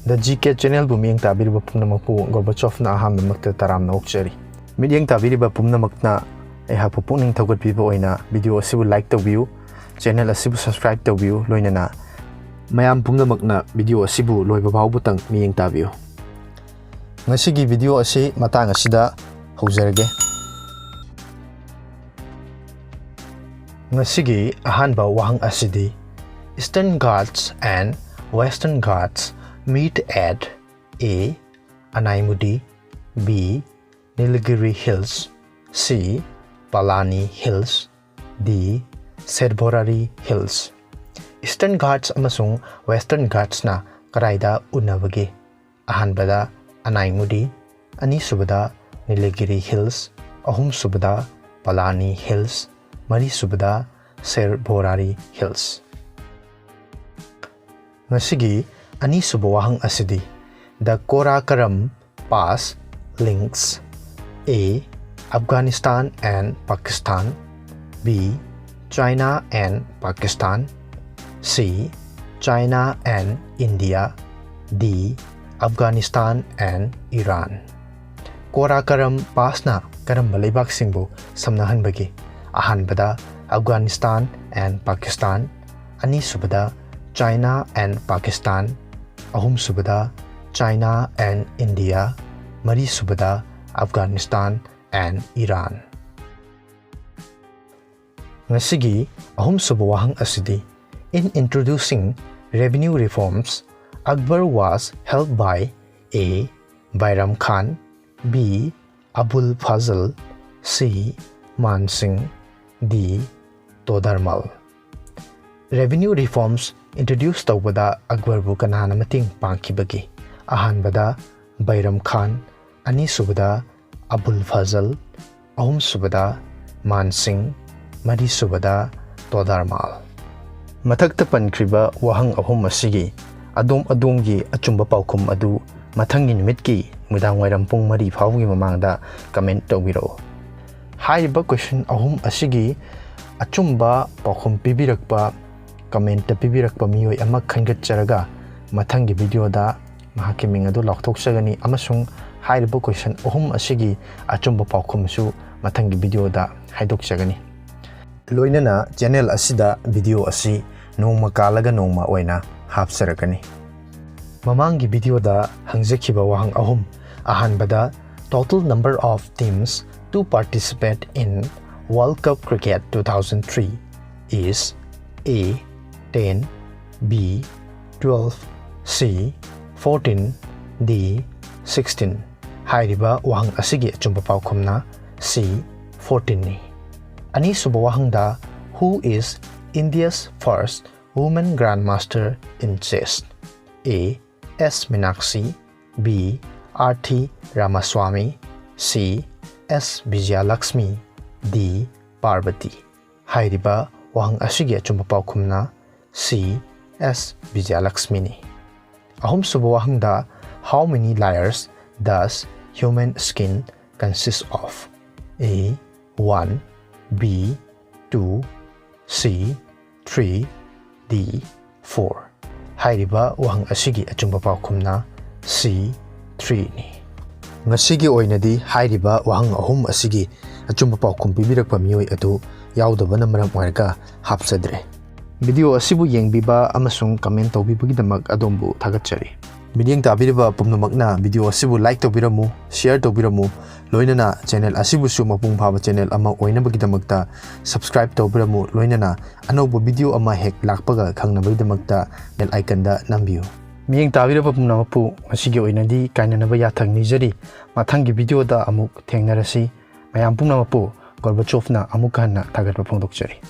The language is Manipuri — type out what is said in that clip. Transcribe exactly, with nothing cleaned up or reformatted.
The G K Channelꯕꯨ ꯃꯤꯠꯌꯦꯡ ꯇꯥꯕꯤꯔꯤꯕ ꯄꯨꯝꯅꯃꯛꯄꯨ ꯒꯣꯔꯕꯥꯆꯣꯚꯅ ꯑꯍꯥꯟꯕꯃꯛꯇ ꯇꯔꯥꯝꯅ ꯑꯣꯛꯆꯔꯤ꯫ ꯃꯤꯠꯌꯦꯡ ꯇꯥꯕꯤꯔꯤꯕ ꯄꯨꯝꯅꯃꯛꯅ ꯑꯩꯍꯥꯛꯄꯨ ꯄꯨꯛꯅꯤꯡ ꯊꯧꯒꯠꯄꯤꯕ ꯑꯣꯏꯅ video ꯑꯁꯤꯕꯨ like ꯇꯧꯕꯤꯌꯨ, channel ꯑꯁꯤꯕꯨ subscribe ꯇꯧꯕꯤꯌꯨ, ꯂꯣꯏꯅꯅ ꯃꯌꯥꯝ ꯄꯨꯝꯅꯃꯛꯅ video ꯑꯁꯤꯕꯨ ꯂꯣꯏꯕ ꯐꯥꯎꯕꯇꯪ ꯃꯤꯠꯌꯦꯡ ꯇꯥꯕꯤꯌꯨ꯫ ꯉꯁꯤꯒꯤ video ꯑꯁꯤ ꯃꯇꯥꯡ ꯑꯁꯤꯗ ꯍꯧꯖꯔꯒꯦ꯫ ꯉꯁꯤꯒꯤ ꯑꯍꯥꯟꯕ ꯋꯥꯍꯪ ꯑꯁꯤꯗꯤ, Eastern Ghats and Western Ghats meet at A. Anaimudi, B. Nilgiri Hills, C. Palani Hills, D. Serborari Hills꯫ Eastern Ghats ꯑꯃꯁꯨꯡ Western Ghatsꯅ ꯀꯗꯥꯏꯗ ꯎꯅꯕꯒꯦ? ꯑꯍꯥꯟꯕꯗ ꯑꯅꯥꯏꯃꯨꯗꯤ, ꯑꯅꯤꯁꯨꯕꯗ ꯅꯤꯂꯒꯤꯔꯤ Hills, ꯑꯍꯨꯝꯁꯨꯕꯗ ꯄꯂꯥꯅꯤ Hills, ꯃꯔꯤꯁꯨꯕꯗ ꯁꯦꯔꯕꯣꯔꯥꯔꯤ Hills꯫ ꯉꯁꯤꯒꯤ ꯑꯅꯤꯁꯨꯕ ꯋꯥꯍꯪ ꯑꯁꯤꯗꯤ, The Karakoram Pass links A. Afghanistan and Pakistan, B. China and Pakistan, C. China and India, D. Afghanistan and Iran꯫ ꯀꯣꯔꯥꯀꯔꯝ ꯄꯥꯁꯅ ꯀꯔꯝꯕ ꯂꯩꯕꯥꯛꯁꯤꯡꯕꯨ ꯁꯝꯅꯍꯟꯕꯒꯦ? ꯑꯍꯥꯟꯕꯗ Afghanistan and Pakistan, ꯑꯅꯤꯁꯨꯕꯗ China and Pakistan, ꯑꯍꯨꯝꯁꯨꯕꯗ China and India, ꯃꯔꯤꯁꯨꯕꯗ Afghanistan and Iran꯫ ꯉꯁꯤꯒꯤ ꯑꯍꯨꯝꯁꯨꯕ ꯋꯥꯍꯪ ꯑꯁꯤꯗꯤ, In introducing revenue reforms, Akbar was helped by A. Bairam Khan, B. Abul Fazl, C. Man Singh, D. Todarmal꯫ Revenue reforms introduce ꯇꯧꯕꯗ ꯑꯛꯕꯔꯕꯨ ꯀꯅꯥꯅ ꯃꯇꯦꯡ ꯄꯥꯡꯈꯤꯕꯒꯦ? ꯑꯍꯥꯟꯕꯗ ꯕꯩꯔꯝ ꯈꯥꯟ, ꯑꯅꯤꯁꯨꯕꯗ ꯑꯕꯨꯜ ꯐꯖꯜ, ꯑꯍꯨꯝꯁꯨꯕꯗ ꯃꯥꯟ ꯁꯤꯡ, ꯃꯔꯤꯁꯨꯕꯗ ꯇꯣꯗꯥꯔꯃꯥꯜ꯫ ꯃꯊꯛꯇ ꯄꯟꯈ꯭ꯔꯤꯕ ꯋꯥꯍꯪ ꯑꯍꯨꯝ ꯑꯁꯤꯒꯤ ꯑꯗꯣꯝ ꯑꯗꯣꯝꯒꯤ ꯑꯆꯨꯝꯕ ꯄꯥꯎꯈꯨꯝ ꯑꯗꯨ ꯃꯊꯪꯒꯤ ꯅꯨꯃꯤꯠꯀꯤ ꯅꯨꯃꯤꯗꯥꯡ ꯋꯥꯏꯔꯝ ꯄꯨꯡ ꯃꯔꯤ ꯐꯥꯎꯕꯒꯤ ꯃꯃꯥꯡꯗ comment ꯇꯧꯕꯤꯔꯛꯎ꯫ ꯍꯥꯏꯔꯤꯕ question ꯑꯍꯨꯝ ꯑꯁꯤꯒꯤ ꯑꯆꯨꯝꯕ ꯄꯥꯎꯈꯨꯝ ꯄꯤꯕꯤꯔꯛꯄ, comment ꯄꯤꯕꯤꯔꯛꯄ ꯃꯤꯑꯣꯏ ꯑꯃ ꯈꯟꯒꯠꯆꯔꯒ ꯃꯊꯪꯒꯤ video ꯗ ꯃꯍꯥꯛꯀꯤ ꯃꯤꯡ ꯑꯗꯨ ꯂꯥꯎꯊꯣꯛꯆꯒꯅꯤ ꯑꯃꯁꯨꯡ ꯍꯥꯏꯔꯤꯕ question ꯑꯍꯨꯝ ꯑꯁꯤꯒꯤ ꯑꯆꯨꯝꯕ ꯄꯥꯎꯈꯨꯝꯁꯨ ꯃꯊꯪꯒꯤ video ꯗ ꯍꯥꯏꯗꯣꯛꯆꯒꯅꯤ꯫ ꯂꯣꯏꯅꯅ channel ꯑꯁꯤꯗ video ꯑꯁꯤ ꯅꯣꯡꯃ ꯀꯥꯜꯂꯒ ꯅꯣꯡꯃ ꯑꯣꯏꯅ ꯍꯥꯞꯆꯔꯛꯀꯅꯤ꯫ ꯃꯃꯥꯡꯒꯤ video ꯗ ꯍꯪꯖꯈꯤꯕ ꯋꯥꯍꯪ ꯑꯍꯨꯝ, ꯑꯍꯥꯟꯕꯗ, total number of teams to participate in World Cup Cricket two thousand three is A ten, B twelve, C fourteen, D sixteen꯫ ꯍꯥꯏꯔꯤꯕ ꯋꯥꯍꯪ ꯑꯁꯤꯒꯤ ꯑꯆꯨꯝꯕ ꯄꯥꯎꯈꯨꯝꯅ C fourteen ꯅꯤ꯫ ꯑꯅꯤꯁꯨꯕ ꯋꯥꯍꯪꯗ, who is India's first woman grandmaster in chess? A S Meenakshi, B R T Ramaswamy, C S Vijayalakshmi, D Parvati꯫ ꯍꯥꯏꯔꯤꯕ ꯋꯥꯍꯪ ꯑꯁꯤꯒꯤ ꯑꯆꯨꯝꯕ ꯄꯥꯎꯈꯨꯝꯅ C S Vijayalakshmi ꯅꯤ꯫ ꯑꯍꯨꯝꯁꯨꯕ ꯋꯥꯍꯪꯗ, how many layers does human skin consist of? A one, B two, C three, D four꯫ ꯍꯥꯏꯔꯤꯕ ꯋꯥꯍꯪ ꯑꯁꯤꯒꯤ ꯑꯆꯨꯝꯕ ꯄꯥꯎꯈꯨꯝꯅ C three ꯅꯤ꯫ ꯉꯁꯤꯒꯤ ꯑꯣꯏꯅꯗꯤ ꯍꯥꯏꯔꯤꯕ ꯋꯥꯍꯪ ꯑꯍꯨꯝ ꯑꯁꯤꯒꯤ ꯑꯆꯨꯝꯕ ꯄꯥꯎꯈꯨꯝ ꯄꯤꯕꯤꯔꯛꯄ ꯃꯤꯑꯣꯏ ꯑꯗꯨ ꯌꯥꯎꯗꯕꯅ ꯃꯔꯝ ꯑꯣꯏꯔꯒ ꯍꯥꯞꯆꯗ꯭ꯔꯦ꯫ Video ꯑꯁꯤꯕꯨ ꯌꯦꯡꯕꯤꯕ ꯑꯃꯁꯨꯡ comment ꯇꯧꯕꯤꯕꯒꯤꯗꯃꯛ ꯑꯗꯣꯝꯕꯨ ꯊꯥꯒꯠꯆꯔꯤ꯫ ꯃꯤꯠꯌꯦꯡ ꯇꯥꯕꯤꯔꯤꯕ ꯄꯨꯝꯅꯃꯛꯅ video ꯑꯁꯤꯕꯨ like ꯇꯧꯕꯤꯔꯝꯃꯨ, share ꯇꯧꯕꯤꯔꯝꯃꯨ, ꯂꯣꯏꯅꯅ channel ꯑꯁꯤꯕꯨꯁꯨ ꯃꯄꯨꯡ ꯐꯥꯕ channel ꯑꯃ ꯑꯣꯏꯅꯕꯒꯤꯗꯃꯛꯇ subscribe ꯇꯧꯕꯤꯔꯝꯃꯨ, ꯂꯣꯏꯅꯅ ꯑꯅꯧꯕ video ꯑꯃ ꯍꯦꯛ ꯂꯥꯛꯄꯒ ꯈꯪꯅꯕꯒꯤꯗꯃꯛꯇ bell icon ꯗ ꯅꯝꯕꯤꯌꯨ꯫ ꯃꯤꯠꯌꯦꯡ ꯇꯥꯕꯤꯔꯕ ꯄꯨꯝꯅꯃꯛꯄꯨ ꯉꯁꯤꯒꯤ ꯑꯣꯏꯅꯗꯤ ꯀꯥꯏꯅꯅꯕ ꯌꯥꯊꯪ ꯅꯤꯖꯔꯤ꯫ ꯃꯊꯪꯒꯤ video ꯗ ꯑꯃꯨꯛ ꯊꯦꯡꯅꯔꯁꯤ꯫ ꯃꯌꯥꯝ ꯄꯨꯝꯅꯃꯛꯄꯨ ꯒꯣꯔꯕꯥꯆꯣꯚꯅ ꯑꯃꯨꯛ ꯍꯟꯅ ꯊꯥꯒꯠꯄ ꯐꯣꯡꯗꯣꯛꯆꯔꯤ꯫